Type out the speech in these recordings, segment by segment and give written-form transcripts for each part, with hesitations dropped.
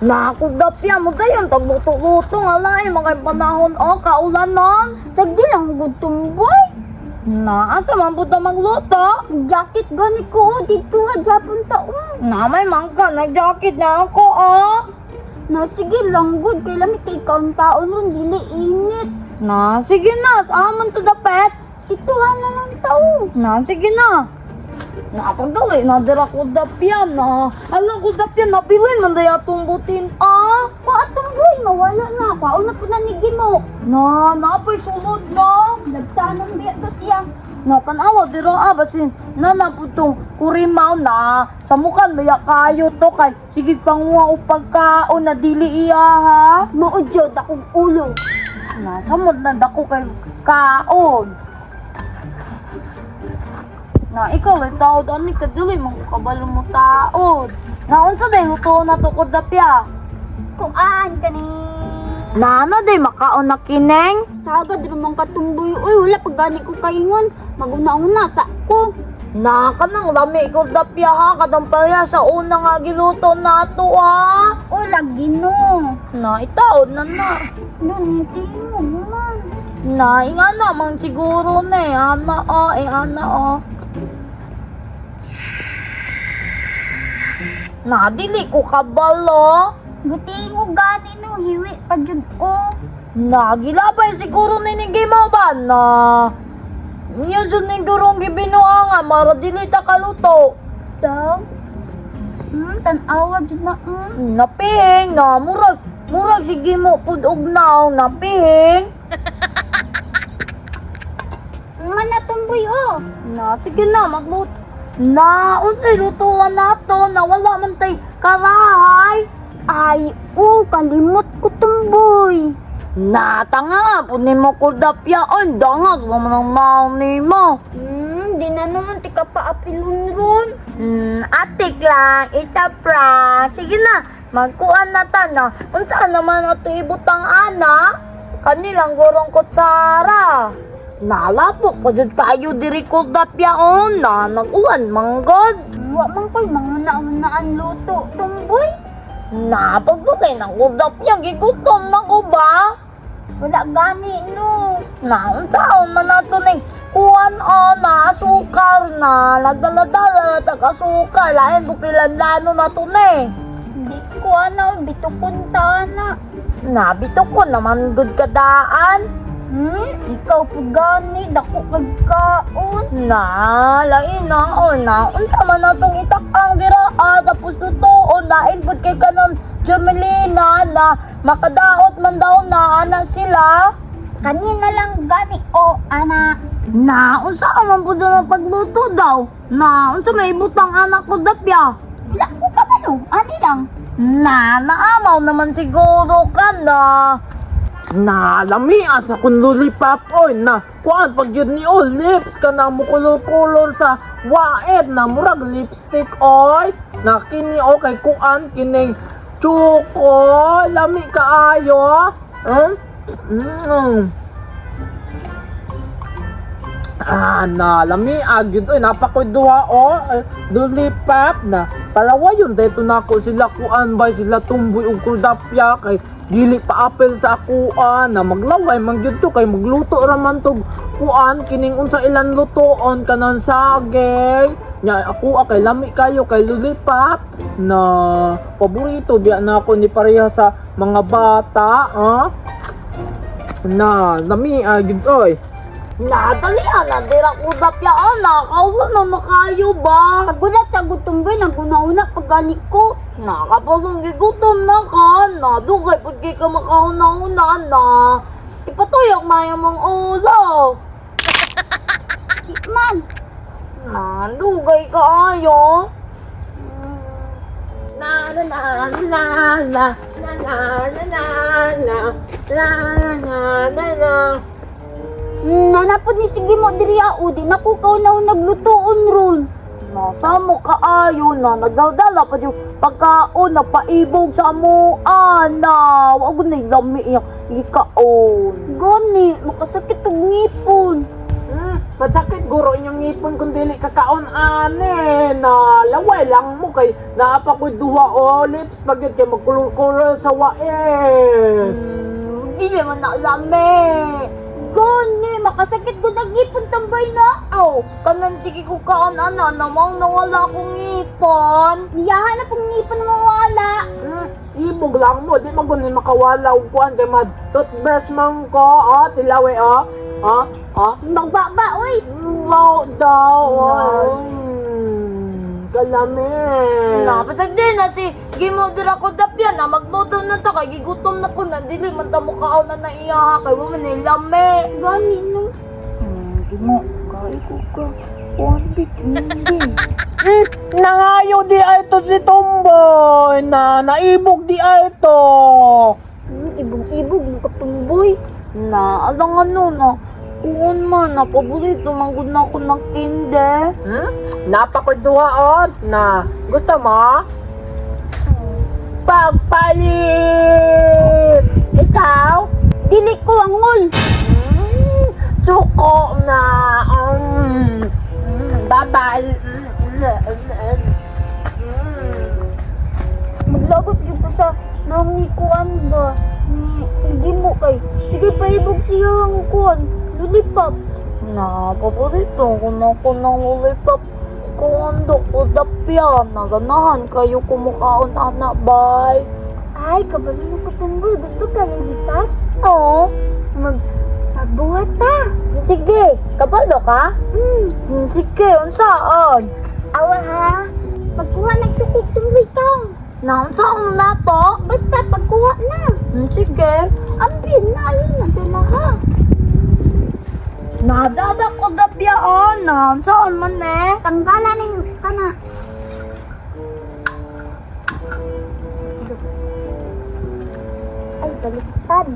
Nakudapya mo dayon tagluto-luto nga lain mga panahon o kaulanon. Sagdi lang gud, tumboy. Na asa man pud ta magluto? Jacket gani ko oh, dito ha Japon taon. Na may mangka nag-jacket na ako oh. Na sige lang gud kay lami kay kaon taon ron dili init. Na sige na, amon to dapet. Dito ha na lang tao. Na sige na. Napagdali na dira ko dapyan na. Ala ko dapyan nabilin man daya tong butin ah. Wa tumboy, mawala na. Kaon na pud na ni Gimo. Na napay sulod na. Nagtanong biya to siya. Na tanawa dira ah basin na na pud tong kurimaw na sa mukan maya kayo to kay sige panguha og pagkaon na dili iya ha. Mao jud akong ulo. Na samod na dako kay kaon. Na ikaw ay taod ani ka dili man ko kabalo mo taod. Na unsa day luto na to ko dapya? Kuan kani. Na ano day makaon na kineng? Tagad rumang katumboy oy, wala pa gani ko kaingon. Maguna-una sa ko. Na kanang lami ko dapya ha kadang palya sa una nga giluto nato ha. O lagi no. Na itaod na na. Nun, mo man. Na inga na man siguro na eh ana oh eh ana oh. Na dili ko kabalo. Buti ko gani no, hiwi pa jud o. Nagilabay siguro ni mo ba na niya jud ni gurong gibinuha nga mara dili ta kaluto. So, tan-awa jud na Napihing na murag murag sige mo pud og naong napihing. Man na tumboy o. Na sige na magluto. Na unsay lutuan nato na wala man tay karahay. Ay, o, kalimot ko tumboy. Na tanga pud nimo kudapya on dangag mo man ang naong nimo. Di na naman ti ka paapilon ron. Atik lang, it's a prank. Sige na, magkuan na ta na. Unsa naman ato ibutang ana? Kanilang gorong kutsara. Nalapok pa jud tayo diri ko dapyaon na nag-ulan manggod. Wa man ko'y manguna-unaan luto, tumboy. Na pagdugay ng kudapya gigutom na ko ba? Wala gani no. Na unsaon man nato ning kuan o na asukar na nagdala-dala na tag asukar lain bukilan lano na to ni. Di ko ano, bitukon ta na. Nabito ko naman gud kadaan. Ikaw po gani, dako kag kaon. Na, lain na, o na, unsa man natong itakang dira, ah, tapos totoo, lain pud kay kanon Jamelina na makadaot man daw na ana sila. Kanina lang gani o ana. Na, unsa man pud ang pagluto daw? Na, unsa may ibutang anak ko dapya? Wala ko kabalo, ani lang. Na, naamaw naman siguro ka na. Na lami sa kun lollipop oy, na kuan pag yun ni oh lips ka na mo kulor-kulor sa waed na murag lipstick oy, na kini o kay kuan kining choco, lami kaayo. Ah, na lami agyud oy, napakoy duha oh, eh, lollipop na palawayon dito nako sila kuan bay sila tumboy og kudapya kay dili pa apel sa akuan na maglaway man gyud to kay magluto ra man tog kuan kining unsa ilan lutoon kanan saging nya ako kay lami kayo kay lollipop na paborito biya na ako ni pareha sa mga bata ah. Na lami agyud oy. Na, dali na, dira ko dapya, ah, nakaulan na nakayo ba? Kagulat sa gutumboy, naguna-una pag gani ko. Nakapasong gigutom na ka, na dugay pud kay ka makauna-una na. Ipatuyok maya mong ulo. Di man. Na, dugay ka ayo. Na na na na na na na na na na na na na na. Nanapod ni sige mo diri o, di na ko kaw na naglutoon ron. Nasa mo kaayo na nagdaldala pa yung pagkaon na paibog sa amuan na. Wag na lami iya ikaon. Gani, makasakit og ngipon. Masakit guro inyong ngipon kung dili kakaon ane. Na laway lang mo kay naa pa ko'y duha o lips pag yun kay magkulor-kulor sa wae. Dili man na lami. Gani, makasakit gud ang ngipon, Tumboy, no? Aw, kanang tigi ko kaon ana namang nawala akong ngipon. Niyahan na pong ngipon mawala. Ibog lang mo, di man kunin makawala og kuan kay mag toothbrush man ko, oh, tilawi oh. Oh, oh. Magbaba, oy. Wow daw. Oh. Kalami. Napasag din na si Gimo dira ko dapyan na magluto na ta kay gigutom na ko na dili man ta mo kaon na naiyaha kay wa man ni lami. Gani, no? Gimo, kay ko ka. Kuan bikini. Nangayo di ay to si Tomboy na naibog di ay to. Ibog-ibog, mo ka, Tumboy. Na, alang ano na. Kuon man, na paborito man gud na ako ng kinde. Hmm? Napakuduha on na gusto mo? Pagpalit! Ikaw? Dili ko angol. Suko na. Babal. Maglagot jud ko sa nang ni kuan ba ni Gimo kay sige paibog siya ang kuan lollipop. Na, paborito ko na ako ng lollipop. Kuon do ko dapyan, naganahan kayo kumukaon ana bay. Ay, kabalo na ko, Tumboy, gusto ka lollipop? Oo, Mag magbuhat ta. Sige, kabalo ka? Sige, unsaan? Awa ha. Pagkuha ng tukog, Tumboy ka. Na, unsaan na to? Basta pagkuha na. Sige. Ambin na ayun na sila ha. Nadada ko dapyan, na, unsaan man eh? Tanggalan ning kana. Ay, baliktad.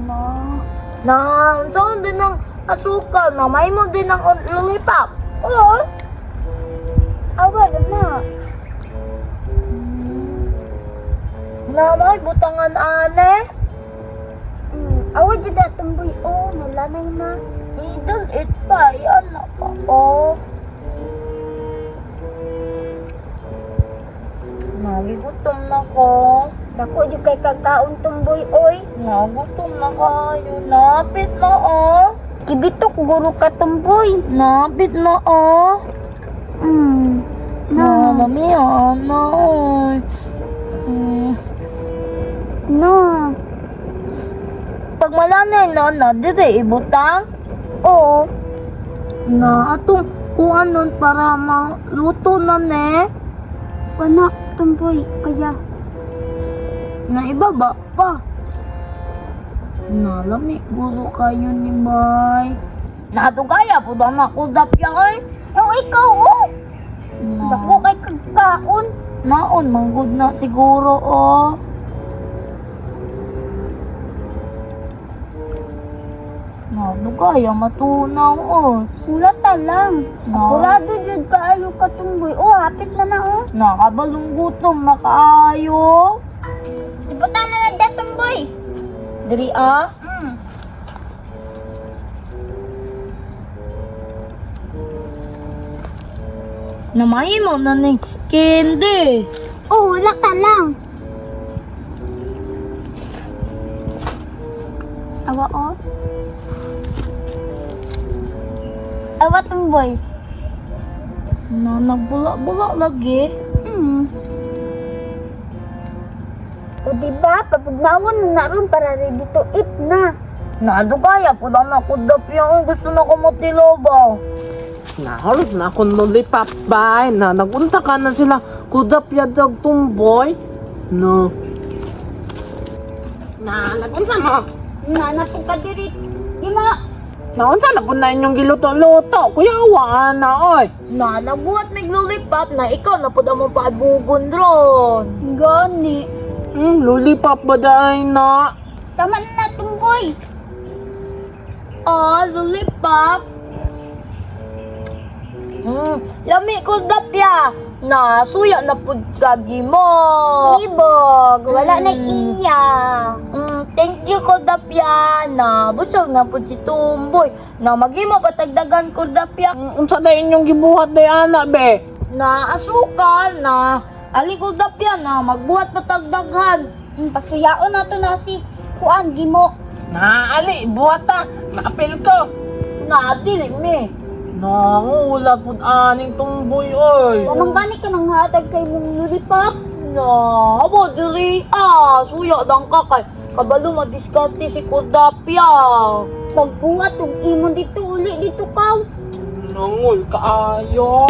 Na, na, unsaon din ang asukal, na may mo din ang lollipop. Oo. Awa na. Na, may butangan ane. Awa jud na, Tumboy. Oh, nalanay na. Idol it pa, yan na pa. Oh. Nagigutom na ko. Dako jud kay kagkaon, Tumboy, oy. Nagutom na kayo. Napit na oh. Kibitok guro ka, Tumboy. Napit na oh. Na. Na, lami ah, na oy. Na. Pag malanay na na, dire ibutang. Oo. Na, atong kuha nun para maluto na ne. Wala, Tumboy. Kaya Na ibaba pa. Nalami, guro kayo ni Bay. Natugaya po daw na ako dapya ay. Oh, ikaw oh. Na, Dako kay kagkaon. naon, manggod na siguro oh. Natugaya, matunaw oh. Hulata lang. Na, Kurado jud kaayo ka, Tumboy. Oh, hapit na na oh. nakabalong gutom na kaayo. Ibutan na lang dyan, Tumboy. Diri ah. Namahimo na ni candy. Oh, wala ka lang. Awa, oh. Awa, Tumboy. Na nagbula-bula lagi. O, diba? Papugnawon na na ron para ready to eat na. Nadugaya po na ako dapya. Gusto na ko matilo ba? Naharot na akong lollipop bay na nagunta ka na sila kudap yadag Tumboy. No. Na nagunsa mo? Nana po ka diri. Di ma. Naunsa na po na inyong giluto-luto? Kuya awa na oy. Na nagbuhat mig lollipop na ikaw na pud among paabugon ron. Gani. Lollipop ba daay na? Tama na na, Tumboy. Ah, lollipop. Lami ko dapya. Na suya na pud kagi mo. Ibog, wala na iya. Thank you ko dapya. Na busog na pud si Tumboy. Na maghimo patagdagan ko dapya. Unsa day inyong gibuhat day ana be? Na asukal na ali ko dapya na magbuhat patagdaghan. Pasuyaon na to na si kuan gimo. Na ali buhat ta, maapil ko. Na dili mi. Nangula pud aning tumboy oy. Wa man gani ka nang hatag kay mong lollipop. Na abo diri ah suya dang ka kay kabalo madiskarte si Kordapia. Pagbuhat og imon dito uli dito kaw. Nangol kaayo.